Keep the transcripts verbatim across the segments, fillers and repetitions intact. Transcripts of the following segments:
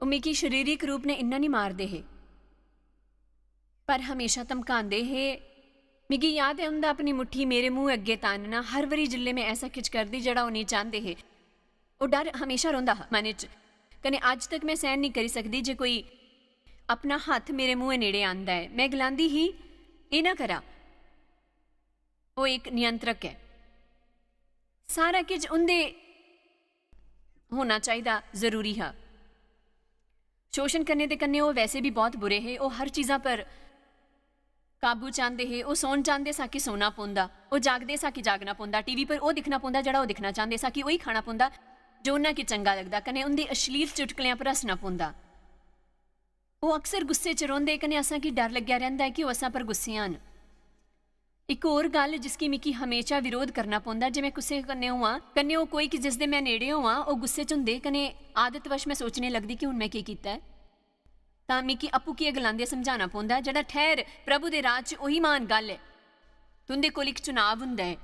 ओह् मिगी शरीरक रूप ने इन्ना निं मारदे हे, पर हमेशा धमकांदे हे। मिगी याद ऐ उं'दा अपनी मुट्ठी मेरे मूंह अग्गें तानना। हर बारी जिसलै में ऐसा किश करदी जेह्ड़ा ओह् नेईं चांह्दे हे, ओह् डर हमेशा रौंह्दा हा मनै च। कन्नै अज्ज तक में सैह्न नेईं करी सकदी जे कोई अपना हत्थ मेरे मूंहै नेड़े आंदा ऐ। में गलांदी ही, "एह् ना करा।" ओह् इक नियंत्रक ऐ। सारा किश उं'दे होना चाहिदा, जरूरी हा। शोषण करने दे कन्नै ओह् वैसे बी बहुत बुरे हे। ओह् हर चीज़ा पर काबू चांह्दे हे। ओह् सौन चांह्दे साकी सोना पौंदा, ओह् जागदे साकी जागना पौंदा, टीवी पर ओह् दिक्खना पौंदा जेह्ड़ा ओह् दिक्खना चांह्दे, साकी ओही खाना पौंदा जो उन्ना गी चंगा लगदा, कन्नै उं'दी अश्लील चुटकलेआं पर हस्सना पौंदा। ओह् अक्सर गुस्से च रौंह्दे, कन्नै असां गी डर लग्गेआ रैंह्दा ऐ कि ओह् असां पर गुस्से हन। इक होर गल्ल जिसगी मिगी हमेशा विरोध करना पौंदा जे में कुसै कन्नै होआं, कन्नै ओह् कोई कि जिसदे में नेड़े होआं, ओह् गुस्से च होंदे, कन्नै आदतवश में सोचने लगदी कि हून में केह् कीता ऐ। तां मिगी आपूं गी एह् गलांदे समझाना पौंदा, "जेह्ड़ा ठैह्र, प्रभु दे राज च ओही म्हान गल्ल ऐ।" तुं'दे कोल इक चुनाव होंदा ऐ।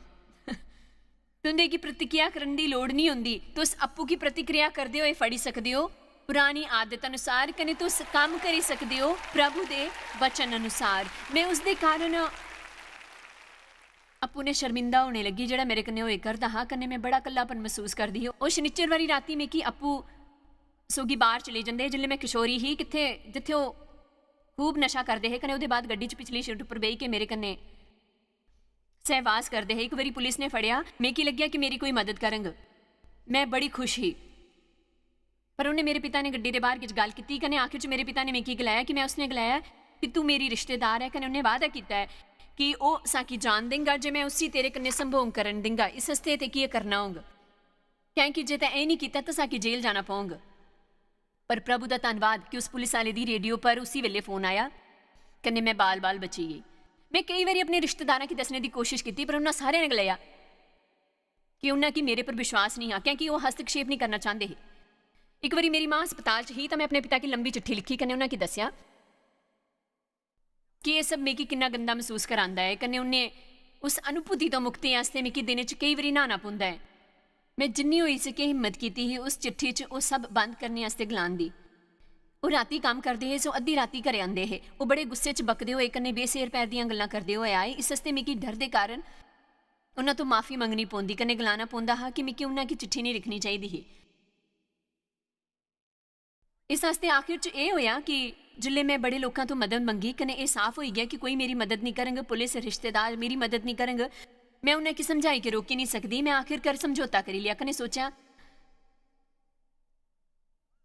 तुं'दे गी प्रतिक्रिया करन दी लोड़ निं होंदी। तुस आपूं गी प्रतिक्रिया करदे होए फड़ी सकदे ओ, पुरानी आदत अनुसार, कन्नै तुस कम्म करी सकदे ओ प्रभु दे वचन अनुसार। में उसदे कारण आपूं ने शर्मिंदा होने लगी, जेह्ड़ा मेरे कन्नै होए करदा हा, कन्नै में बड़ा कल्लापन मसूस करदी ही। ओह् शनिचरवारी रातीं मिगी आपूं सोगी बाह्र चली जंदे हे, जिसलै में किशोरी ही, कित्थै, जित्थै ओह् खूब नशा करदे हे, कन्नै ओह्दे बाद गड्डी च पिछली सीट उप्पर बेही के मेरे कन्नै सहवास करदे हे। इक बारी पुलिस ने फड़ेआ, मिगी लग्गेआ कि मेरी कोई मदद करग। में बड़ी खुश ही। पर उन्नै मेरे पिता ने गड्डी दे बाह्र किश गल्ल कीती, कन्नै आखिर च मेरे पिता ने मिगी गलाया कि में उसने गलाया कि तूं मेरी रिश्तेदार ऐ, कन्नै उन्नै वादा कीता ऐ कि ओह् साकी जान देंगा जे में उसी तेरे कन्नै संभोग करन देंगा। इस आस्तै ते केह् करना होग, कैंह् कि जे तैं एह् निं कीता तां साकी जेल जाना पौग। पर प्रभु दा धन्नवाद कि उस पुलिस आह्ले दी रेडियो पर उसी बेल्लै फोन आया, कन्नै में बाल-बाल बची गेई। में केई बारी अपने रिश्तेदारां गी दस्सने दी कोशश कीती, पर उन्ना सारें ने गलाया कि उन्ना गी मेरे पर विश्वास निं हा, कैंह् कि ओह् हस्तक्षेप निं करना चांह्दे हे। इक बारी मेरी मां हस्पताल च ही, तां में अपने पिता गी लंबी चिट्ठी लिखी, कन्नै उन्ना गी दस्सेआ कि एह् सब मिगी किन्ना गंदा मसूस करांदा ऐ, कन्नै उन्नै उस अनुभूति तो मुक्ति आस्तै मिगी दिनै च केई बारी न्हाना पौंदा ऐ। में जिन्नी होई सकै हिम्मत कीती ही उस चिट्ठी च ओह् सब बंद करने आस्तै गलान दी। ओह् रातीं कम्म करदे हे, सो अद्धी रातीं घरै आंदे हे। ओह् बड़े गुस्से च बकदे होए कन्नै बेसेर पैर दियां गल्लां करदे होए आए। इस आस्तै मिगी डर दे कारण उन्ना तो माफी मंगनी पौंदी, कन्नै गलाना पौंदा हा कि मिगी उन्ना गी चिट्ठी नेईं लिखनी चाहिदी ही। इस आस्तै आखिर च एह् होएआ कि जिसलै में बड़े लोकां तो मदद मंगी, कन्नै एह् साफ होई गेआ कि कोई मेरी मदद निं करग, पुलिस, रिश्तेदार मेरी मदद निं करग, में उन्ना गी समझाई के रोकी निं सकदी। में आखिरकार समझौता करी लेआ, कन्नै सोचेआ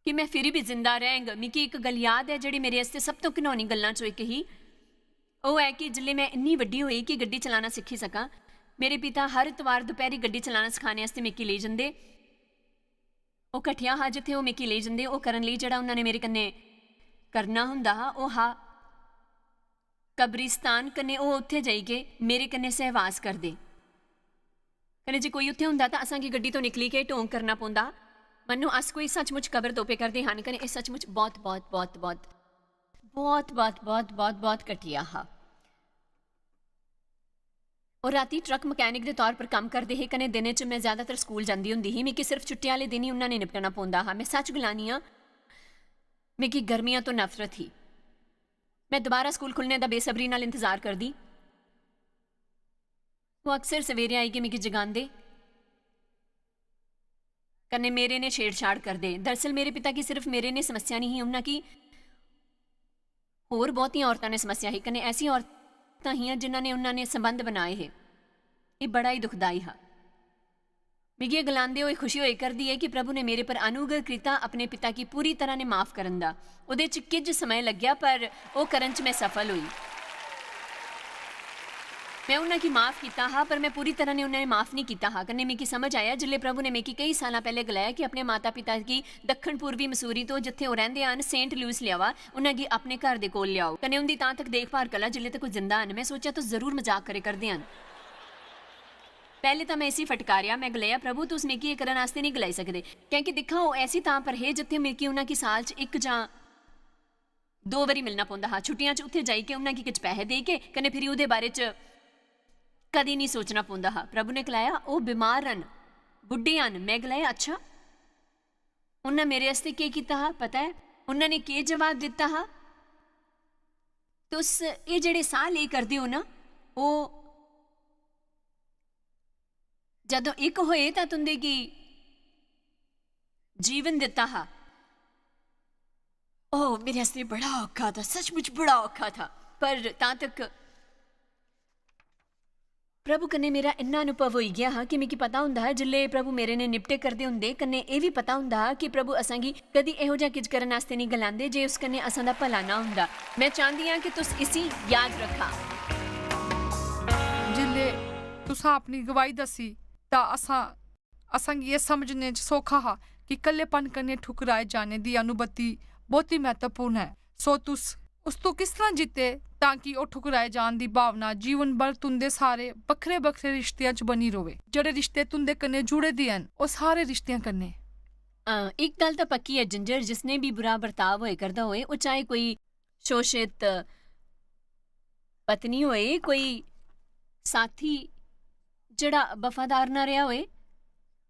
कि में फिर बी जिंदा रैंह्ग। मिगी इक गल्ल याद ऐ जेह्ड़ी मेरे आस्तै सब तो घिनौनी गल्लां चों इक ही। ओह् ऐ कि जिसलै में इन्नी बड्डी होई कि गड्डी चलाना सिक्खी सकां, मेरे पिता हर इतवार दपैह्री गड्डी चलाना सखाने आस्तै मिगी लेई जंदे। ओह् कठेआ हा जित्थै ओह् मिगी लेई जंदे, ओह् करन लेई जेह्ड़ा उन्ना ने मेरे कन्नै करना होंदा हा, ओह् हा कब्रिस्तान, कन्नै ओह् उत्थै जाइयै मेरे कन्नै सहवास करदे। कन्नै जे कोई उत्थै होंदा तां असां गी गड्डी तो निकली के ढोंग करना पौंदा, मन्नो अस कोई सचमुच कबर तोपे करदे हन। कन्नै एह् सचमुच बहुत, बहुत, बहुत, बहुत, बहुत, बहुत, बहुत, बहुत, बहुत घटिया हा। ओह् रातीं ट्रक मकैनिक दे तौर पर कम्म करदे हे, कन्नै दिनै च में ज्यादातर स्कूल जंदी होंदी ही। मिगी सिर्फ छुट्टी आह्ले दिन ही उन्ना ने निपटना पौंदा हा। में सच गलानी आं, मिगी गर्मियां तो नफरत ही। में दोबारा स्कूल खु'ल्लने दा बेसब्री नाल इंतजार करदी। ओह् अक्सर सवेरे आइयै मिगी जगांदे, कन्नै मेरे ने छेड़छाड़ करदे। दरअसल मेरे पिता गी सिर्फ मेरे ने समस्या निं ही, उन्ना गी होर बहुतियां औरतां ने समस्या ही, कन्नै ऐसियां औरतां हियां जिन्हां ने उन्ना ने संबंध बनाए हे। एह् बड़ा ही दुखदाई हा। मिगी एह् गलांदे होए खुशी होए करदी ऐ कि प्रभु ने मेरे पर अनुग्रह कीता, अपने पिता गी पूरी तरह ने माफ करन दा। ओह्दे च किज समय लग्गेआ, पर ओह् करन च में सफल होई। में उन्ना गी माफ कीता हा, पर में पूरी तरह ने उन्ना ने माफ निं कीता हा। कन्नै मिगी समझ आया जिसलै प्रभु ने मिगी केई सालां पैह्ले गलाया कि अपने माता पिता गी दक्खन पूर्वी मसूरी तो, जित्थै ओह् रैंह्दे हन, सेंट लुइस लेआवा, उन्ना गी अपने घर दे कोल लेआओ, कन्नै उं'दी तां तक देखभाल करा जिसलै तक ओह् जिंदा हन। में सोचेआ, तुस जरूर मजाक करे करदे हन। पैह्ले तां में इसी फटकारेआ, में गलाया, "प्रभु, तुस मिगी एह् करन आस्तै नेईं गलाई सकदे, कैंह् कि दिक्खा, ओह् ऐसी तां पर हे जित्थै मिगी उन्ना गी साल च इक जां दो बारी मिलना पौंदा हा। छुट्टियां च उत्थै जाइयै उन्ना गी किश पैहे देइयै कन्नै फिरी ओह्दे बारे च कदें निं सोचना पौंदा हा।" प्रभु ने गलाया, "ओह् बमार हन, बुड्ढे हन।" में गलाया, "अच्छा?" उन्नै मेरे आस्तै केह् कीता हा, पता ऐ? उन्होंने केह् जवाब दित्ता हा? तुस एह् जेह्ड़े साह् लेई करदे ओ ना, ओह् जदूं इक होए तां तुं'दे गी जीवन दित्ता हा। ओह् मेरे आस्तै बड़ा औखा था, सचमुच बड़ा औखा था। पर तां तक प्रभु कन्नै मेरा इन्ना अनुभव होई गेआ हा कि मिगी पता होंदा हा, जिसलै प्रभु मेरे ने निपटे करदे होंदे, कन्नै एह् बी पता होंदा हा कि प्रभु असांगी कदी एहो जेहा किश करन आस्तै निं गलांदे जे उस कन्नै असां दा भला ना होंदा। में चांह्दी आं कि तुस इसी याद रक्खा। जिसलै तुसां अपनी गवाही दस्सी तां असां असांगी एह् समझने च सौखा हा कि कल्लेपन कन्नै ठुकराए जाने दी अनुभूति बहुत ही महत्वपूर्ण ऐ। सो तुस उस तों किस तरह जित्ते तां कि ओह् ठुकराए जान दी भावना जीवन भर तुं'दे सारे बक्खरे-बक्खरे रिश्तेआं च बनी र'वै। जेह्ड़े रिश्ते तुं'दे कन्नै जुड़े दे हन, ओह् सारे रिश्तेआं कन्नै। अ, इक गल्ल तां पक्की ऐ जिंजर, जिसने बी बुरा बर्ताव होए करदा होए, ओह् चाहे कोई शोशत पत्नी होए, कोई साथी जेह्ड़ा वफादार ना रेहा होए,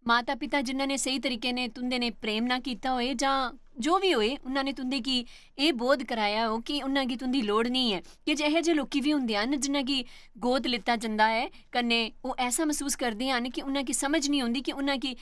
माता पिता जिन्ना ने स्हेई तरीके ने तुं'दे ने प्रेम ना कीता होए, जां जो बी होए, उन्ना ने तुं'दे गी एह् बोध कराया हो कि उन्ना गी तुं'दी लोड़ नेईं ऐ। कि जे एह् जे लोकी बी होंदे हन जिन्ना गी गोद लित्ता जंदा ऐ, कन्नै ओह् ऐसा मसूस करदे हन कि उन्ना गी समझ निं औंदी कि उन्ना गी,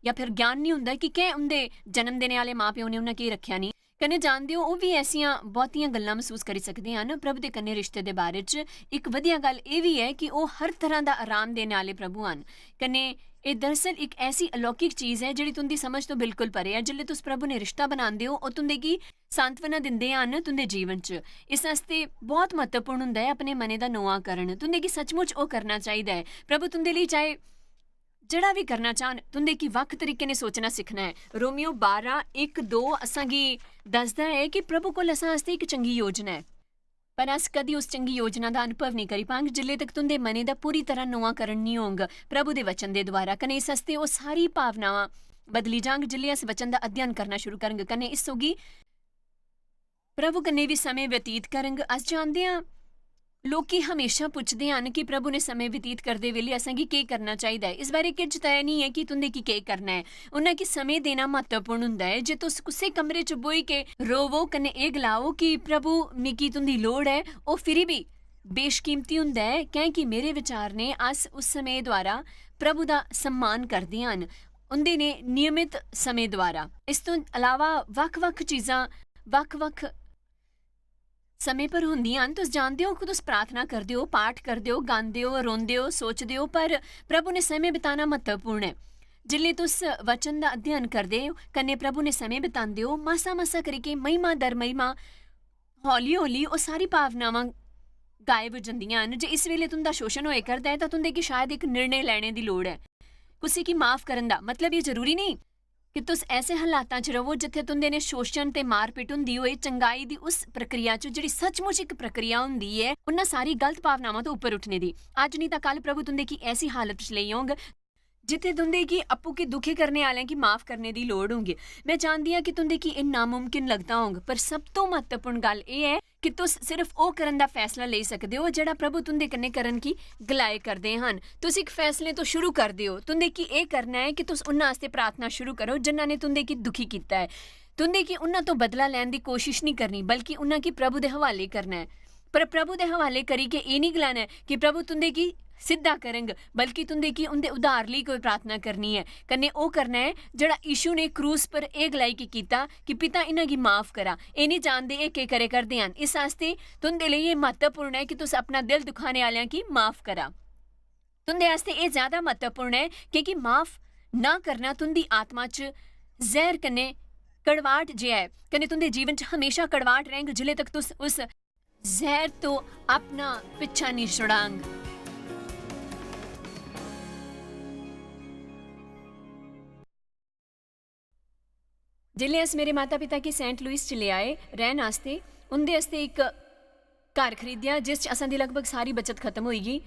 जां फिर ज्ञान निं होंदा कि कैं उं'दे जन्म देने आह्ले मां प्यो ने उन्ना केह् रक्खेआ नेईं। कन्नै जानदे ओ, ओह् बी ऐसियां बहुतियां गल्लां मसूस करी सकदे हन। प्रभु दे कन्नै रिश्ते दे बारे च इक बधिया गल्ल एह् बी ऐ कि ओह् हर तरह दा आराम देने आह्ले प्रभु हन। कन्नै एह् दरअसल इक ऐसी अलौकिक चीज ऐ जेह्ड़ी तुं'दी समझ तो बिल्कुल परे ऐ। जिसलै तुस प्रभु ने रिश्ता बनांदे ओ, ओह् तुं'दे गी सांत्वना दिंदे हन तुं'दे जीवन च। इस आस्तै बहुत म्हत्तवपूर्ण होंदा ऐ अपने मनै दा नोआंकरण। तुं'दे गी सचमुच ओह् करना चाहिदा ऐ। प्रभु तुं'दे लेई चाहे जेह्ड़ा बी करना चाह्न, तुं'दे गी बक्ख तरीके ने सोचना सिक्खना ऐ। रोमियो बारां इक दो असांगी दसदा ऐ कि प्रभु कोल असां आस्तै इक चंगी योजना ऐ। पर अस कदी उस चंगी योजना दा अनुभव नेईं करी पांग जिल्ले तक तुं'दे मनै दा पूरी तरह नोआंकरण नेईं होंग प्रभु दे वचन दे द्वारा। कन्नै इस आस्तै ओह् सारी भावनावां बदली जांग जिल्ले अस वचन दा अध्ययन करना शुरू करंग। कन्नै इस सोगी प्रभु कन्नै बी समें व्यतीत करंग। अस जानदे आं, लोकी हमेशा पुछदे हन कि प्रभु ने समें व्यतीत करदे बेल्ले असेंगी केह् करना चाहिदा ऐ। इस बारे किश तय नेईं ऐ कि तुं'दे गी केह् करना ऐ। उन्ना गी समें देना म्हत्तवपूर्ण हुंदा ऐ। जे तुस कुसै कमरे च बोही के रोवो कन्नै एह् गलाओ कि प्रभु, मिगी तुं'दी लोड़ ऐ, ओह् फिरी बी बेशकीमती हुंदा ऐ, कैंह् कि मेरे विचार ने अस उस समें द्वारा प्रभु दा सम्मान करदे हन, उं'दे ने नियमित समें द्वारा। इस तों अलावा बक्ख-बक्ख चीजां बक्ख-बक्ख समें पर होंदियां न। तुस जानदे ओ कि तुस प्रार्थना करदे ओ, पाठ करदे ओ, गांदे ओ, रोंदे ओ, सोचदे ओ, पर प्रभु ने समें बिताना म्हत्तवपूर्ण ऐ। जिसलै तुस वचन दा अध्ययन करदे ओ, कन्नै प्रभु ने समें बितांदे ओ, मासा-मासा करिके महिमा दर महिमा, हौली-हौली ओह् सारी भावनावां गायब होई जंदियां न। जे इस बेल्लै तुं'दा शोशण होए करदा ऐ, तां तुं'दे गी शायद इक निर्णय लैने दी लोड़ ऐ। कुसै गी माफ करन दा मतलब एह् जरूरी नेईं कि तुस ऐसे हालातां च र'वो जित्थै तुं'दे ने शोशण ते मारपिट होंदी होए। चंगाई दी उस प्रक्रिया च, जेह्ड़ी सचमुच इक प्रक्रिया होंदी ऐ, उन्ना सारी गलत भावनावां तो उप्पर उठने दी। अज्ज नेईं तां कल प्रभु तुं'दे गी ऐसी हालत च लेई औंग जित्थै तुं'दे गी आपूं गी दुखी करने आह्लें गी माफ करने दी लोड़ होंगी। में जानदी आं कि तुं'दे गी एह् नामुमकिन लगदा होंग, पर सब तों म्हत्तवपूर्ण गल्ल एह् ऐ कि तुस सिर्फ ओह् करन दा फैसला लेई सकदे ओ जेह्ड़ा प्रभु तुं'दे कन्नै करन गी गलाए करदे हन। तुस इक फैसले तो शुरू करदे ओ। तुं'दे गी एह् करना ऐ कि तुस उन्ना आस्तै प्रार्थना शुरू करो जिन्ना ने तुं'दे गी दुखी कीता ऐ। तुं'दे गी उन्ना तो बदला लैन दी कोशिश निं करनी, बल्कि उन्ना गी प्रभु दे हवाले करना ऐ। पर प्रभु दे हवाले करियै एह् निं गलाना ऐ कि प्रभु तुं'दे गी सिद्धा करंग, बल्कि तुं'दे गी उं'दे उद्धार लेई कोई प्रार्थना करनी ऐ। कन्नै ओह् करना ऐ जेह्ड़ा यीशु ने क्रूस पर एह् गलाई के कीता कि पिता, इन्हां गी माफ करा, एह् निं जानदे एह् केह् करे करदे हन। इस आस्तै तुं'दे लेई एह् म्हत्तवपूर्ण ऐ कि तुस अपना दिल दुखाने आह्लेआं गी माफ करा। तुं'दे आस्तै एह् ज्यादा म्हत्तवपूर्ण ऐ, की के माफ ना करना तुं'दी आत्मा च जैह्र कन्नै कड़वाट जेहा ऐ, कन्नै तुं'दे जीवन च हमेशा कड़वाट रैंह्ग जिसले तक तुस उस जैह्र तो अपना पिच्छा नेईं छुड़ांग। जिसलै अस मेरे माता-पिता गी सेंट लुइस च लेआए रैह्न आस्तै, उं'दे आस्तै इक घर खरीदेआ, जिस च असां दी लगभग सारी बचत खत्म होई गेई।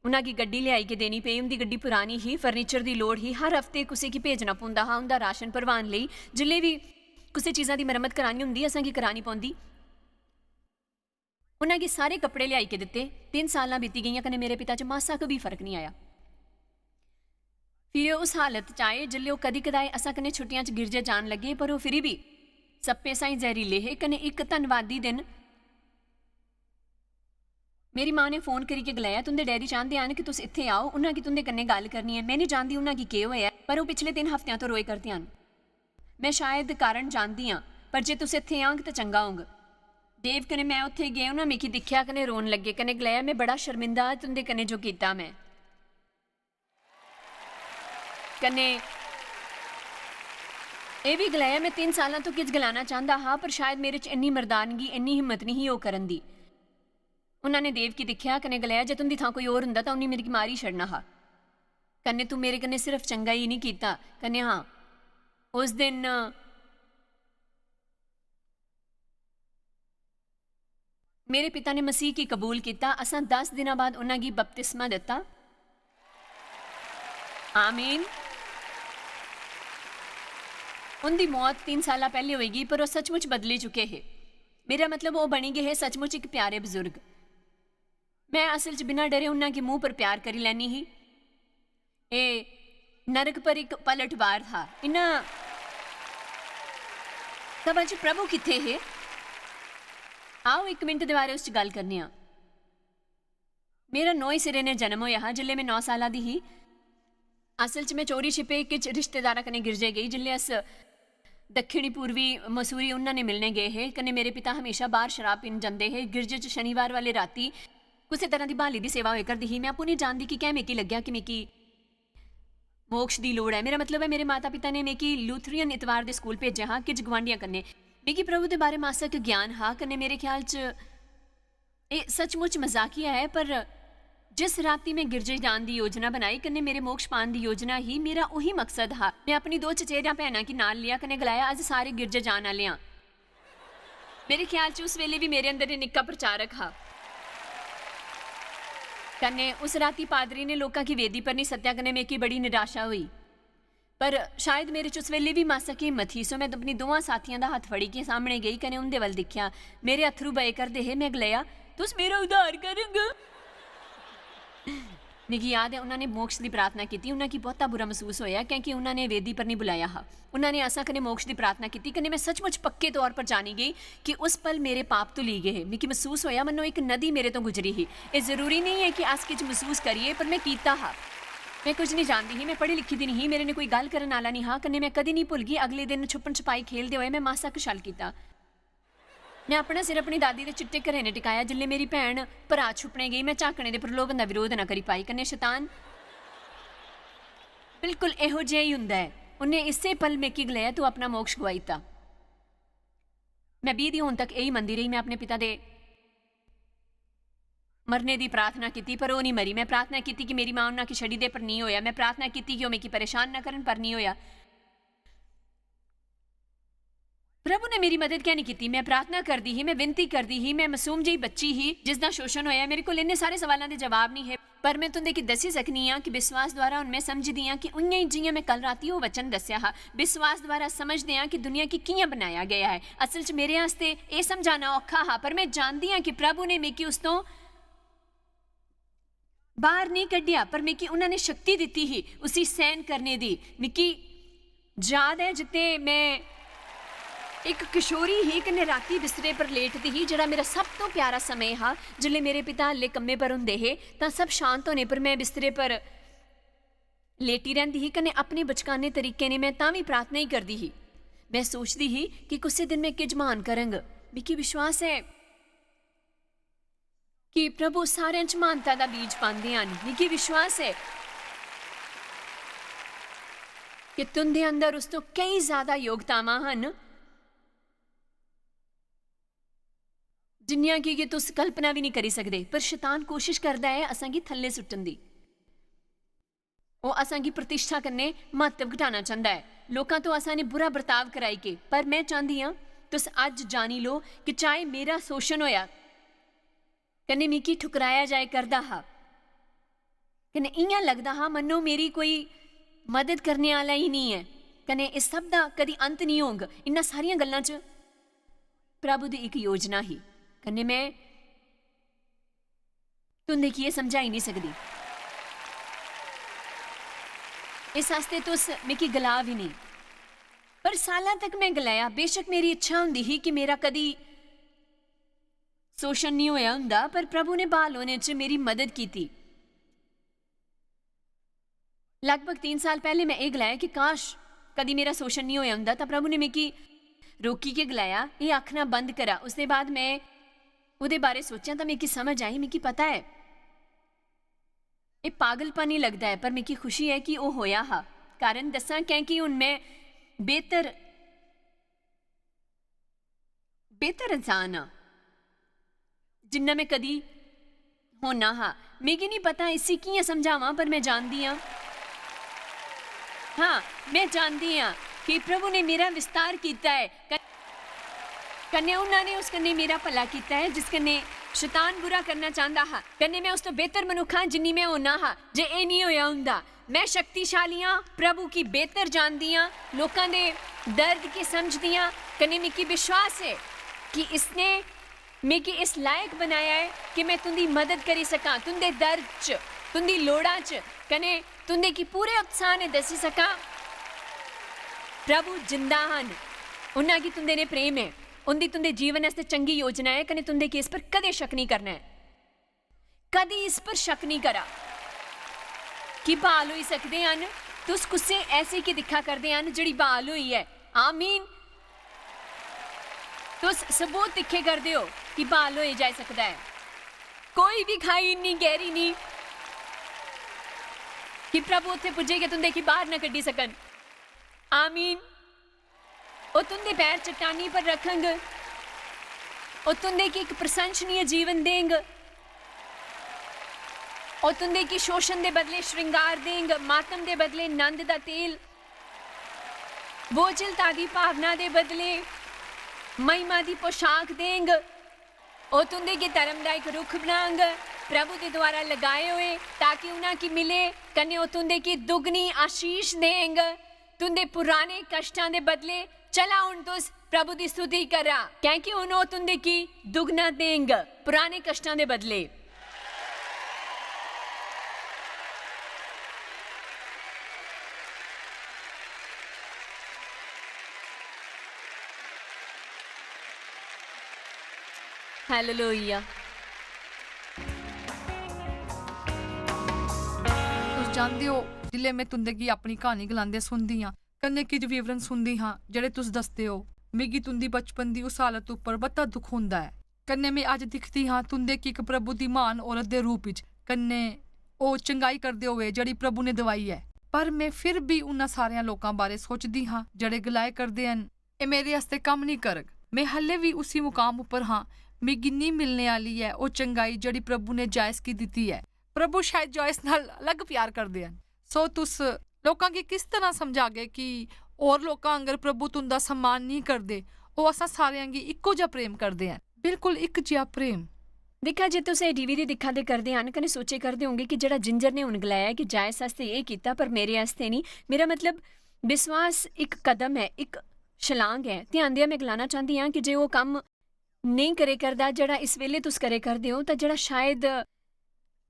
उ'नें गी गड्डी लेआई के देनी पेई। उं'दी गड्डी पुरानी ही, फर्नीचर दी लोड़ ही, हर हफ्ते कुसै गी भेजना पौंदा हा उं'दा राशन भरवान लेई। जिसलै बी कुसै चीजा दी मरम्मत करानी होंदी, असां गी करानी पौंदी। उ'नें गी सारे कपड़े लेआई के दित्ते। तिन्न सालां बीती गेइयां, कन्नै मेरे पिता च मासा क बी फर्क निं आया। फिर ओह् उस हालत च आए, जिसलै ओह् कदी-कदाएं असां कन्नै छुट्टियां च गिरजे जान लगे, पर ओह् फिरी बी सप्पें साहीं जैह्रीले हे। कन्नै इक धन्नवादी दिन मेरी मां ने फोन करियै गलाया, "तुं'दे डैडी चांह्दे हन कि तुस इत्थै आओ, उ'न्ना गी तुं'दे कन्नै गल्ल करनी ऐ।" में निं जानदी उ'न्ना गी केह् होआ ऐ, पर ओह् पिछले तिन्न हफ्तेआं तो रोए करदे हन। में शायद कारण जानदी आं, पर जे तुस इत्थै आंग ते चंगा होंग। देव कन्नै में उत्थै गे, उ'न्ना मिगी दिक्खेआ कन्नै रोन लग्गे, कन्नै गलाया, "में बड़ा शर्मिंदा आं तुं'दे कन्नै जो कीता में।" कन्नै एह् बी गलाया, "में तिन्न सालां तो किश गलाना चांह्दा हा, पर शायद मेरे च इन्नी मर्दानगी, इन्नी हिम्मत निं ही ओह् करन दी।" उ'न्ना ने देव गी दिक्खेआ कन्नै गलाया, "जे तुं'दी थां कोई होर होंदा तां उ'न्नै मिगी मारी छड़ना हा। कन्नै तूं मेरे कन्नै सिर्फ चंगा ई निं कीता।" कन्नै हां, उस दिन मेरे पिता ने मसीह गी कबूल कीता। असां दस दिनां बाद उ'न्ना गी बपतिस्मा दित्ता। आमीन। उं'दी मौत तिन्न साला पैह्ले होई गेई, पर ओह् सचमुच बदली चुके हे। मेरा मतलब, ओह् बनी गे हे सचमुच इक प्यारे बजुर्ग। में असल च बिना डरे उ'न्ना गी मूंह पर प्यार करी लैनी ही। एह् नरक पर इक पलटवार था। इन्ना सभा च प्रभु कित्थे हे? आओ, इक मिनट दे बारे उस च गल्ल करने आं। मेरा नोए सिरे ने जन्म होया हा जिसलै में नौ साला दी ही। असल च में चोरी छिपे किश रिश्तेदारां कन्नै गिरजे गेई। जिसलै अस दक्खिनी पूर्वी मसूरी उन्ना ने मिलने गे हे, कन्नै मेरे पिता हमेशा बाहर शराब पीन जंदे हे। गिरजे च शनिवार वाले राती कुसै तरह दी ब्हाली दी सेवा होए करदी ही। में आपूं निं जानदी कि कैं मिगी लग्गेआ कि मिगी मोक्ष दी लोड़ ऐ। मेरा मतलब ऐ, मेरे माता-पिता ने मिगी लूथरियन इतवार दे स्कूल भेजेआ हा, किश गुआंढियां कन्नै। मिगी प्रभु दे बारे मासक ज्ञान हा, कन्नै मेरे ख्याल च एह् सचमुच मजाकिया ऐ, पर जिस राती में गिरजे जान दी योजना बनाई, कन्नै मेरे मोक्ष पान दी योजना ही, मेरा ओही मकसद हा। में अपनी दो चचेरियां भैनां गी नाल लेआ, कन्नै गलाया, "अज्ज सारे गिरजे जान आह्ले आं।" मेरे ख्याल च उस वेले बी मेरे अंदर एह् निक्का प्रचारक हा। कन्नै उस राती पादरी ने लोकां गी वेदी पर निं सद्देआ, कन्नै मिगी बड़ी निराशा होई। पर शायद मेरे च उस वेले बी मासक हिम्मत ही, सो में अपनी दोवां साथियां दा हत्थ फड़ियै सामनै गेई कन्नै उं'दे वल दिक्खेआ। मेरे अत्थरू बहे करदे हे। में गलाया, "तुस मेरा उद्धार करग?" मिगी याद ऐ, उन्ना ने मोक्ष दी प्रार्थना कीती। उन्ना गी बहुता बुरा मसूस होया, क्योंकि उन्ना ने वेदी पर निं बुलाया हा। उन्ना ने असां कन्नै मोक्ष दी प्रार्थना कीती, कन्नै में सचमुच पक्के तौर पर जानी गेई कि उस पल मेरे पाप धुली गे हे। मिगी मसूस होया, मन्नो इक नदी मेरे तो गुजरी ही। एह् जरूरी नेईं ऐ कि अस किश मसूस करिए, पर में कीता हा। में कुछ निं जानदी ही, में पढ़ी लिखी दी निं ही, मेरे ने कोई गल्ल करन आह्ला निं हा, कन्नै में कदें निं भुलगी, अगले दिन छुपन छपाई खेलदे होए में मासा कशल कीता। में अपना सिर अपनी दादी दे चिट्टे घरें ने टिकाया, जिसलै मेरी भैन भ्राऽ छुपने गेई, में झांकने दे प्रलोभन दा विरोध ना करी पाई। कन्नै शतान बिल्कुल एहो जेहा ही हुंदा ऐ। उन्नै इस्सै पल मिगी गलाया, "तूं अपना मोक्ष गुआई दित्ता।" में बीह् दी होन तक एही मनदी रेही। में अपने पिता दे मरने दी प्रार्थना कीती, पर ओह् निं मरी। में प्रार्थना कीती कि मेरी मां उन्ना गी छड़ी दे, पर निं होया। में प्रार्थना कीती कि ओह् मिगी परेशान ना करन, पर निं होया। प्रभु ने मेरी मदद कैं निं कीती? में प्रार्थना करदी ही, में विनती करदी ही, में मासूम जेही बच्ची ही जिसदा शोशण होया। मेरे कोल इन्ने सारे सवालां दे जवाब निं हे, पर में तुं'दे गी दस्सी सकनी आं कि विश्वास द्वारा हुन में समझदी आं कि उ'यां ही जि'यां में कल राती ओह् वचन दस्सेआ हा, विश्वास द्वारा समझदे आं कि दुनिया गी कि'यां बनाया गेआ ऐ। असल च मेरे आस्तै एह् समझाना औखा हा, पर में जानदी आं कि प्रभु ने मिगी उस तों बाहर निं कड्ढेआ, पर मिगी उन्ना ने शक्ति दित्ती ही उसी सैह्न करने दी। मिगी याद ऐ जित्थै में इक किशोरी ही, कन्नै राती बिस्तरे पर लेटदी ही, जेह्ड़ा मेरा सब तों प्यारा समें हा। जिसलै मेरे पिता हल्ले कम्मै पर होंदे हे, तां सब शांत होने पर में बिस्तरे पर लेटी रैंह्दी ही, कन्नै अपने बचकाने तरीके ने में तां बी प्रार्थना ही करदी ही। में सोचदी ही कि कुसै दिन में किश म्हान करंग। मिगी विश्वास ऐ कि प्रभु सारें च म्हानता दा बीज पांदे हन। मिगी विश्वास ऐ कि तुं'दे अंदर उस तों केई ज्यादा योग्यतावां हन, जिन्नियां कि, कि तुस कल्पना बी निं करी सकदे। पर शतान कोशिश करदा ऐ असांगी थल्ले सुट्टन दी। ओह् असांगी प्रतिष्ठा कन्नै म्हत्तव घटाना चांह्दा ऐ। लोकां तो असां ने बुरा बर्ताव कराई के, पर में चांह्दी आं तुस अज्ज जानी लो कि चाहे मेरा शोशण होया, कन्नै मिगी ठुकराया जाए करदा हा, कन्नै इ'यां लगदा हा मन्नो मेरी कोई मदद करने आह्ला ही निं ऐ, कन्नै इस सब दा कदी अंत निं होग। इन्ना सारियां गल्लां च प्रभु दी इक योजना ही, कन्नै में तुं'दे गी एह् समझाई निं सकदी। इस आस्तै तुस मिगी गलाऽ बी नेईं। पर सालां तक में गलाया, बेशक मेरी इच्छा होंदी ही कि मेरा कदी शोशन निं होया होंदा, पर प्रभु ने ब्हाल होने च मेरी मदद कीती। लगभग तीन साल पैह्ले में एह् गलाया कि काश, कदी मेरा शोशन निं होया होंदा, तां प्रभु ने मिगी रोकी के गलाया, "एह् आखना बंद करा।" उसदे बाद में ओह्दे बारे सोचेआ तां मिगी समझ आई, मिगी पता ऐ, एह् पागलपन ही लगदा ऐ, पर मिगी खुशी ऐ कि ओह् होया हा। कारण दस्सां, कैंह् कि हुन में बेहतर, बेहतर इंसान आं, जिन्ना में कदी होना हा। मिगी निं पता इसी कि'यां समझावां, पर में जानदी आं। हां, में जानदी आं कि प्रभु ने मेरा विस्तार कीता ऐ। क-, कन्नै उन्हां ने उस कन्नै मेरा भला कीता ऐ, जिस कन्नै शैतान बुरा करना चांह्दा हा। कन्नै में उस तों बेहतर मनुक्ख आं, जिन्नी में होना हा, जे एह् निं होया होंदा। में शक्तिशाली आं, प्रभु गी बेहतर जानदी आं, लोकां दे दर्द गी समझदी आं, कन्नै मिगी विश्वास ऐ कि इसने मिगी इस लायक बनाया ऐ कि में तुं'दी मदद करी सकां, तुं'दे दर्द च, तुं'दी लोड़ा च, कन्नै तुं'दे गी पूरे उत्साह ने दस्सी सकां, प्रभु जिंदा हन, उन्हां गी तुं'दे ने प्रेम ऐ, उं'दी तुं'दे जीवन आस्तै चंगी योजना ऐ, कन्नै तुं'दे गी इस पर कदें शक नेईं करना ऐ। कदी इस पर शक नेईं करा कि ब्हाल होई सकदे हन। तुस कुसै ऐसे गी दिक्खा करदे हन जेह्ड़ी ब्हाल होई ऐ। आमीन। तुस सबूत दिक्खे करदे ओ कि ब्हाल होई जाई सकदा ऐ। कोई बी खाई इन्नी गैह्री निं कि प्रभु उत्थै पुज्जे गै तुं'दे गी बाह्र ना कड्ढी सकन। आमीन। ओह् तुं'दे पैर चट्टानी पर रखंग। ओह् तुं'दे गी इक प्रशंसनीय जीवन देंग। ओह् तुं'दे गी शोशन दे बदले श्रृंगार देंग, मातम दे बदले नंद दा तेल, बोझलता दी भावना दे बदले महिमा दी पोशाक देंग। ओह् तुं'दे गी धर्म दा इक रुख बनांग, प्रभु दे द्वारा लगाए होए, ताकि उन्हां गी मिले, कन्नै ओह् तुं'दे गी दुगनी आशीष देंग। तुं'दे पुराने कश्टां दे बदले चला हुन तुस प्रभु दी स्तुति करा, कैंह् कि हुन ओह् तुं'दे गी दुगना देंग, पुराने कश्टां दे बदले। हालेलुया। तुस जानदे ओ, जिसलै में तुं'दे गी अपनी क्हानी गलांदे सुनदी आं, कन्नै किश विवरण सुनदी हां जेह्ड़े तुस दसदे ओ, मिगी तुं'दी बचपन दी उस हालत उप्पर बड़ा दुख होंदा ऐ। कन्नै में अज्ज दिखदी हां तुं'दे गी इक प्रभु दी म्हान औरत दे रूप च, कन्नै ओह् चंगाई करदे होए जेह्ड़ी प्रभु ने दवाई ऐ। पर में फिर बी उन्हां सारेयां लोकां बारै सोचदी हां जेह्ड़े गलाए करदे हन, "एह् मेरे आस्तै कम्म निं करग।" में हल्ले बी उसी मुकाम उप्पर हां, मिगी निं मिलने आह्ली ऐ ओह् चंगाई जेह्ड़ी प्रभु ने जायस गी दित्ती ऐ। प्रभु शायद जायस नाल अलग प्यार करदे हन। सो तुस लोकां गी किस तरह समझागे कि होर लोकां आंगर प्रभु तुं'दा सम्मान नेईं करदे? ओह् असां सारेआं गी इक्को जेहा प्रेम करदे हन, बिल्कुल इक जेहा प्रेम। दिक्खा, जे तुस एह् डीवीडी दिक्खा दे करदे हन कन्नै सोचे करदे होंगे कि जेह्ड़ा जिंजर ने हुन गलाया ऐ कि जायस आस्तै एह् कीता पर मेरे आस्तै नेईं, मेरा मतलब, विश्वास इक कदम ऐ, इक छलांग ऐ। ध्यान देआ, में गलाना चांह्दी आं कि जे ओह् कम्म नेईं करे करदा जेह्ड़ा इस बेल्ले तुस करे करदे ओ, तां जेह्ड़ा शायद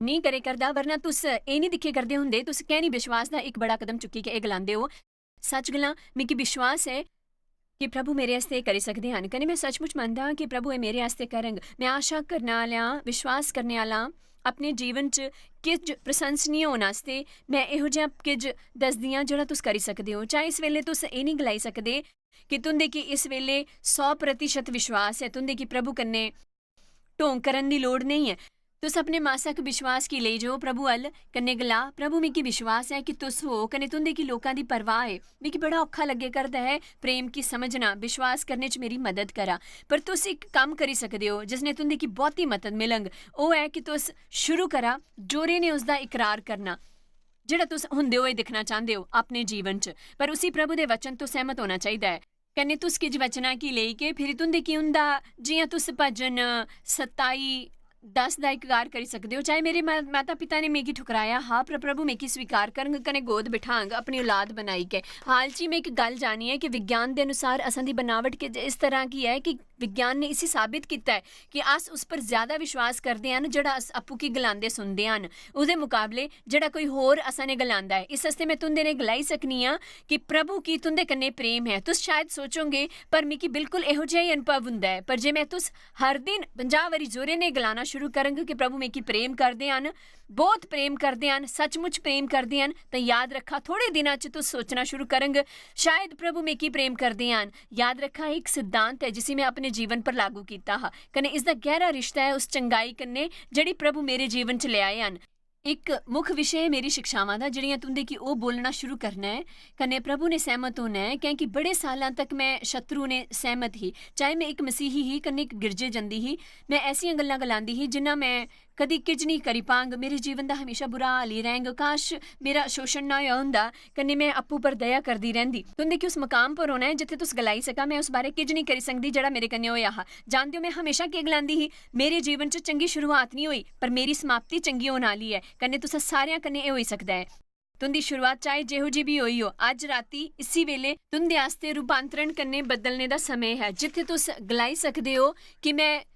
नेईं करे करदा, वरना तुस एह् निं दिक्खे करदे होंदे, तुस कैंह् निं विश्वास दा इक बड़ा कदम चुक्की के एह् गलांदे ओ? सच गलां, मिगी विश्वास ऐ कि प्रभु मेरे आस्तै एह् करी सकदे हन, कन्नै में सचमुच मनदा आं कि प्रभु एह् मेरे आस्तै करंग। में आशा करने आह्ला आं, विश्वास करने आह्ला आं, अपने जीवन च किश प्रशंसनीय होने आस्तै में एहो जेहा किश दसदी आं जेह्ड़ा तुस करी सकदे ओ। चाहे इस बेल्ले तुस एह् निं गलाई सकदे कि तुं'दे गी इस बेल्ले सौ प्रतिशत विश्वास ऐ, तुं'दे गी प्रभु कन्नै ढोंग करन दी लोड़ नेईं ऐ। तुस अपने मासक विश्वास गी लेई जाओ प्रभु अल, कन्नै गला, "प्रभु, मिगी विश्वास ऐ कि तुस हो, कन्नै तुं'दे गी लोकां दी परवाह ऐ। मिगी बड़ा औखा लग्गे करदा ऐ प्रेम गी समझना, विश्वास करने च मेरी मदद करा।" पर तुस इक कम्म करी सकदे ओ, जिसने तुं'दे गी बहुती मदद मिलंग। ओह् ऐ कि तुस शुरू करा जोरे ने उसदा इकरार करना, जेह्ड़ा तुस होंदे होए दिक्खना चांह्दे ओ अपने जीवन च। पर उसी प्रभु दे वचन तो सैह्मत होना चाहिदा ऐ। कन्नै तुस किश वचनां गी लेई के फिरी तुं'दे गी उं'दा, जि'यां तुस भजन सताई दस दा इकरार करी सकदे ओ, "चाहे मेरे मा-, माता-पिता ने मिगी ठुकराया हा, पर प्रभु मिगी स्वीकार करंग कन्नै गोद बिठांग अपनी औलाद बनाई के।" हाल च ही में इक गल्ल जानी ऐ कि विज्ञान दे अनुसार असां दी बनावट किश इस तरह की ऐ कि विज्ञान ने इसी साबित कीता ऐ कि अस उस पर ज्यादा विश्वास करदे हन जेह्ड़ा अस आपूं की गलांदे सुनदे हन, ओह्दे मुकाबले जेह्ड़ा कोई होर असां ने गलांदा ऐ। इस आस्तै में तुं'दे ने गलाई सकनी आं कि प्रभु की तुं'दे कन्नै प्रेम ऐ। तुस शायद सोचोगे, "पर मिगी बिल्कुल एहो जेहा ही अनुभव हुंदा ऐ।" पर जे में तुस हर दिन पंजाह् बारी जोरे ने गलाना शुरू करंग कि प्रभु मिगी प्रेम करदे हन, बहुत प्रेम करदे हन, सचमुच प्रेम करदे हन, तां याद रखा, थोड़े दिनां च तुस सोचना शुरू करंग, "शायद प्रभु मिगी प्रेम करदे हन।" याद रखा, एह् इक सिद्धांत ऐ जिसी में अपने जीवन पर लागू कीता हा, कन्नै इसदा गैह्रा रिश्ता ऐ उस चंगाई कन्नै जेह्ड़ी प्रभु मेरे जीवन च लेआए हन। इक मुक्ख विशे ऐ मेरी शिक्षावां दा, जेह्ड़ियां तुं'दे गी ओह् बोलना शुरू करना ऐ, कन्नै प्रभु ने सैह्मत होना ऐ, क्योंकि बड़े सालां तक में शत्रु ने सैह्मत ही। चाहे में इक मसीही ही, कन्नै इक गिरजे जंदी ही, में ऐसियां गल्लां गलांदी ही जिन्ना में कदी किज निं करी पांग। मेरे जीवन दा हमेशा बुरा हाल ही रैंह्ग। काश, मेरा शोशण ना होआ होंदा, कन्नै में अप्पू पर दया करदी रैंह्दी। तुं'दे गी उस मकाम पर होना ऐ जित्थै तुस गलाई सका, "में उस बारै किज निं करी सकदी जेह्ड़ा मेरे कन्नै होआ हा।" जानदे ओ, में हमेशा केह् गलांदी ही? "मेरे जीवन च चंगी शुरुआत निं होई, पर मेरी समाप्ति चंगी होने आह्ली ऐ।" कन्नै तुसें सारेआं कन्नै एह् होई सकदा ऐ। तुं'दी शुरुआत चाहे जेहो जी बी होई हो, अज्ज राती इसी बेले तुं'दे आस्तै रूपांतरण कन्नै बदलने दा समें ऐ, जित्थै तुस गलाई सकदे ओ कि "में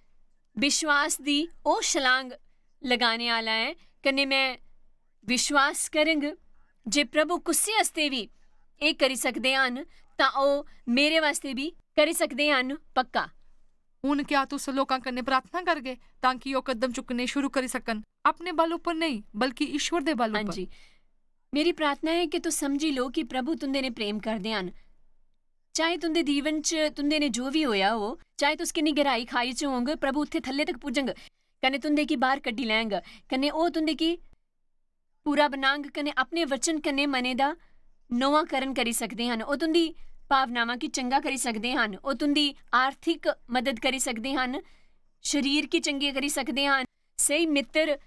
विश्वास दी ओह् छलांग लगाने आह्ला ऐ, कन्नै में विश्वास करंग जे प्रभु कुसै आस्तै बी एह् करी सकदे हन, तां ओह् मेरे आस्तै बी करी सकदे हन, पक्का।" हुन क्या तुस लोकां कन्नै प्रार्थना करगे तां कि ओह् कदम चुक्कने शुरू करी सकन, अपने बल उप्पर नेईं, बल्कि ईश्वर दे बल हां उप्पर? जी। मेरी प्रार्थना ऐ कि तुस समझी लो कि प्रभु तुं'दे ने प्रेम करदे हन। चाहे तुं'दे जीवन च तुं'दे ने जो बी होया हो, चाहे तुस किन्नी गैह्राई खाई च होंग, प्रभु उत्थै थल्ले तक पुज्जंग, कन्नै तुं'दे गी बाह्र कड्ढी लैंग, कन्नै ओह् तुं'दे गी पूरा बनांग, कन्नै अपने वचन कन्नै मने दा नोआंकरण करी सकदे हन। ओह् तुं'दी भावनावां गी चंगा करी सकदे हन, ओह् तुं'दी आर्थिक मदद करी सकदे हन, शरीर गी चंगे करी सकदे हन, स्हेई मित्तर,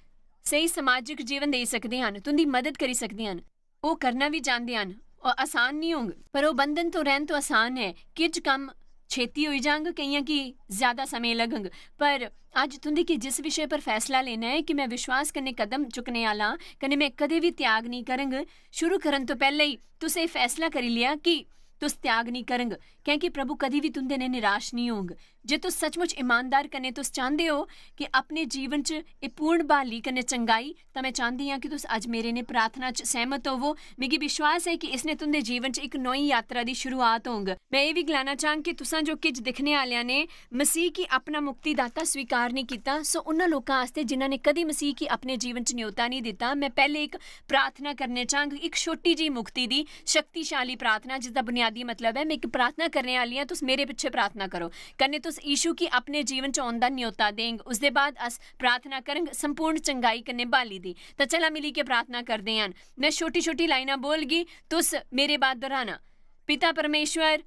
स्हेई समाजिक जीवन देई सकदे हन, तुं'दी मदद करी सकदे हन। ओह् करना बी चांह्दे हन। ओह् आसान निं होंग, पर ओह् बंधन तो रैह्न तो आसान ऐ। किश कम्म छेती होई जांग, केइयां गी ज्यादा समें लगग। पर अज्ज तुं'दे गी जिस विशे पर फैसला लेना ऐ कि में विश्वास कन्नै कदम चुक्कने आह्ला आं, कन्नै में कदें बी त्याग निं करंग, शुरू करन तो पैह्लें ही तुसें एह् फैसला करी लेआ कि तुस त्याग निं करंग, क्योंकि प्रभु कदी बी तुं'दे ने निराश निं होंग। जे तुस सचमुच ईमानदार कन्नै तुस चांह्दे ओ कि अपने जीवन च एह् पूर्ण ब्हाली कन्नै चंगाई, तां में चांह्दी आं कि तुस अज्ज मेरे ने प्रार्थना च सैह्मत होवो। मिगी विश्वास ऐ कि इसने तुं'दे जीवन च इक नोई यात्रा दी शुरुआत होंग। में एह् बी गलाना चांह्ग कि तुसां जो किश दिक्खने आह्लेआं ने मसीह गी अपना मुक्तिदाता स्वीकार निं कीता, सो उन्हां लोकां आस्तै जिन्हां ने कदी मसीह गी अपने जीवन च न्योता निं दित्ता, में पैह्ले इक प्रार्थना करने चांह्ग, इक छोटी जेही मुक्ति दी शक्तिशाली प्रार्थना, जिसदा बुनियादी मतलब ऐ, "में इक प्रार्थना करने आह्ली आं, तुस मेरे पिच्छे प्रार्थना करो।" कन्नै तुस यीशु गी अपने जीवन च औन दा न्योता देंग। उसदे बाद अस प्रार्थना करंग संपूर्ण चंगाई कन्नै ब्हाली दी। तां चला मिली के प्रार्थना करदे हन। में छोटी-छोटी लाइनां बोलगी, तुस मेरे बाद दोहराना। पिता परमेश्वर,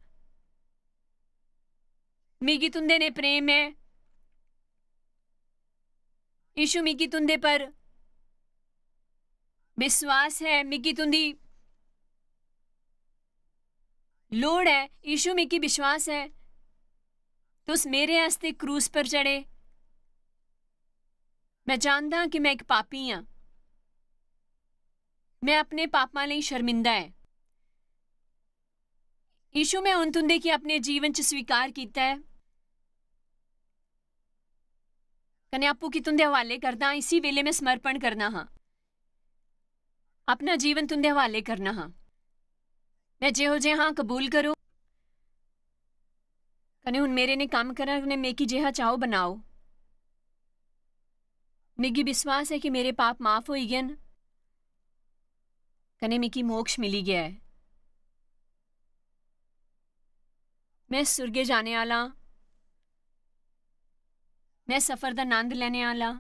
मिगी तुं'दे ने प्रेम ऐ। यीशु, मिगी तुं'दे पर विश्वास ऐ, मिगी तुं'दी लोड़ ऐ। यीशु, मिगी विश्वास ऐ, तुस मेरे आस्तै क्रूस पर चढ़े। में जानदा कि में इक पापी आं। में अपने पापां लेई शर्मिंदा ऐ। यीशु, में हुन तुं'दे गी अपने जीवन च स्वीकार कीता ऐ, कन्नै आपूं गी तुं'दे हवाले करदा आं। इसी बेल्लै में समर्पण करना हा, अपना जीवन तुं'दे हवाले करना हा। में जेहो जेहा आं, कबूल करो, कन्नै हुन मेरे ने कम्म करा, कन्नै मिगी जेहा चाहो बनाओ। मिगी विश्वास ऐ कि मेरे पाप माफ होई गे न, कन्नै मिगी मोक्ष मिली गेआ ऐ। में सुर्गे जाने आह्ला आं। में सफर दा नंद लैने आह्ला आं।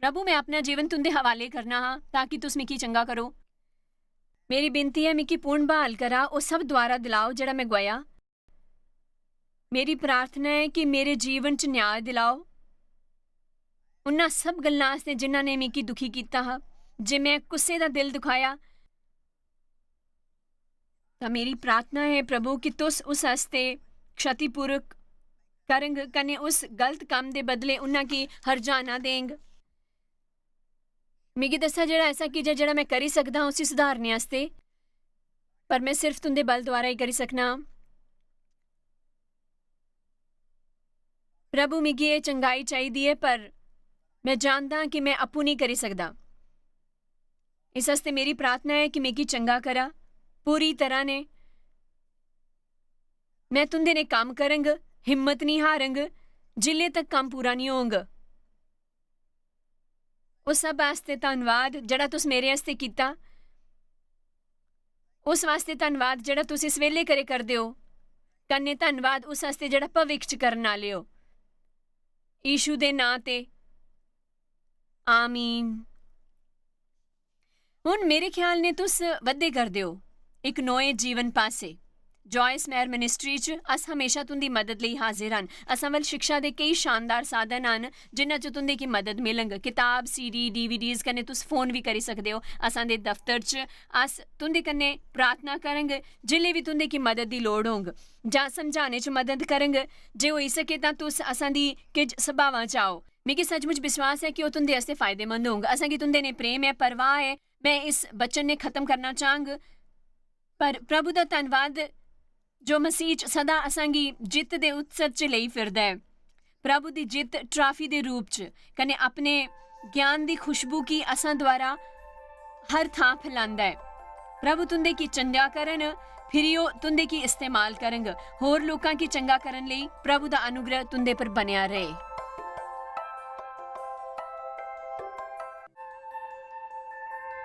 प्रभु, में अपना जीवन तुं'दे हवाले करना हा, ताकि तुस मिगी चंगा करो। मेरी बिनती ऐ, मिगी पूर्ण ब्हाल करा, ओह् सब द्वारा दिलाओ जेह्ड़ा में गोआया। मेरी प्रार्थना ऐ कि मेरे जीवन च न्याय दिलाओ। उन्ना सब गल्लां आस्तै जिन्ना ने मिगी दुखी कीता हा, जे में कुसै दा दिल दुखाया, तां मेरी प्रार्थना ऐ, प्रभु, कि तुस उस आस्तै क्षतिपूर्वक करंग, कन्नै उस गलत कम्म दे बदले उन्हां गी हरजाना देंग। मिगी दस्सा जेह्ड़ा ऐसा कीजा जेह्ड़ा में करी सकदा हां उसी सुधारने आस्तै, पर में सिर्फ तुं'दे बल द्वारा ही करी सकना आं। प्रभु, मिगी एह् चंगाई चाहिदी ऐ, पर में जानदा आं कि में आपूं नेईं करी सकदा। इस आस्तै मेरी प्रार्थना ऐ कि मिगी चंगा करा, पूरी तरह ने। में तुं'दे ने कम्म करंग, हिम्मत निं हारंग, जिल्ले तक कम्म पूरा निं होंग। उस सब आस्तै धन्नवाद जेह्ड़ा तुस मेरे आस्तै कीता। उस वास्तै धन्नवाद जेह्ड़ा तुस इस वेले करे करदे ओ, कन्नै धन्नवाद उस आस्तै जेह्ड़ा भविक्ख च करन आह्ले ओ। यीशु दे नां ते, आमीन। हुन मेरे ख्याल ने तुस वधदे करदे ओ इक नोए जीवन पासै। जॉयस मेयर मिनिस्ट्री च अस हमेशा तुं'दी मदद लेई हाजिर हन। असां वल शिक्षा दे केई शानदार साधन हन, जिन्हां च तुं'दे गी मदद मिलंग। किताब, सीडी, डीवीडीज कन्नै तुस फोन बी करी सकदे ओ। असां दे दफ्तर च अस तुं'दे कन्नै प्रार्थना करंग, जिसलै बी तुं'दे गी मदद दी लोड़ होंग, जां समझाने च मदद करंग। जे होई सके तां तुस असां दी किश सभावां च आओ। मिगी सचमुच विश्वास ऐ कि ओह् तुं'दे आस्तै फायदेमंद होंग। असां गी तुं'दे ने प्रेम ऐ, परवाह ऐ। में इस वचन ने खत्म करना चाहंग, पर प्रभु दा धन्नवाद जो मसीह च सदा असां गी जित्त दे उत्सव च लेई फिरदा ऐ। प्रभु दी जित्त ट्राफी दे रूप च कन्नै अपने ज्ञान दी खुशबू गी असां द्वारा हर थां फैलांदा ऐ। प्रभु तुं'दे गी चंगा करन, फिरी ओह् तुं'दे गी इस्तेमाल करंग। होर लोकां गी चंगा करन लेई प्रभु दा अनुग्रह तुं'दे पर बनेआ रहे।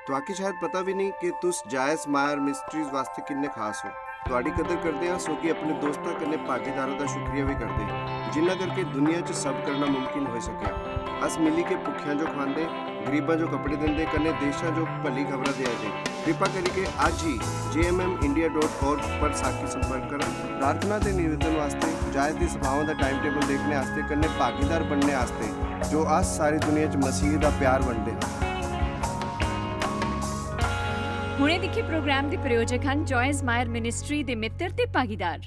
तुआकी शायद पता भी नहीं कि तुस जायस मायर मिस्ट्रीज वास्ते किन्ने खास हो। तुआडी कदर करदे हां, सो कि अपने दोस्तां कन्नै भागीदारां दा शुक्रिया भी करदे हां, जिन्ना करके दुनिया च सब करना मुमकिन होई सकेआ। अस मिली के भुक्खेआं जो खवांदे, गरीबां जो कपड़े दिंदे, कन्नै देशां जो भली खबरां देआ दे। कृपा करियै अज्ज ही जेएमएम इंडिया डॉट ऑर्ग पर साकी संपर्क करा। प्रार्थना ते निवेदन वास्ते, जायस दी सभावां दा टाइम टेबल देखने आस्ते, कन्नै भागीदार बनने आस्ते, जो अस सारी दुनिया च मसीह दा प्यार बंडदे हां। हुणे दिक्खे प्रोग्राम दे प्रायोजक हन जॉयस मायर मिनिस्ट्री दे मित्र ते भागीदार।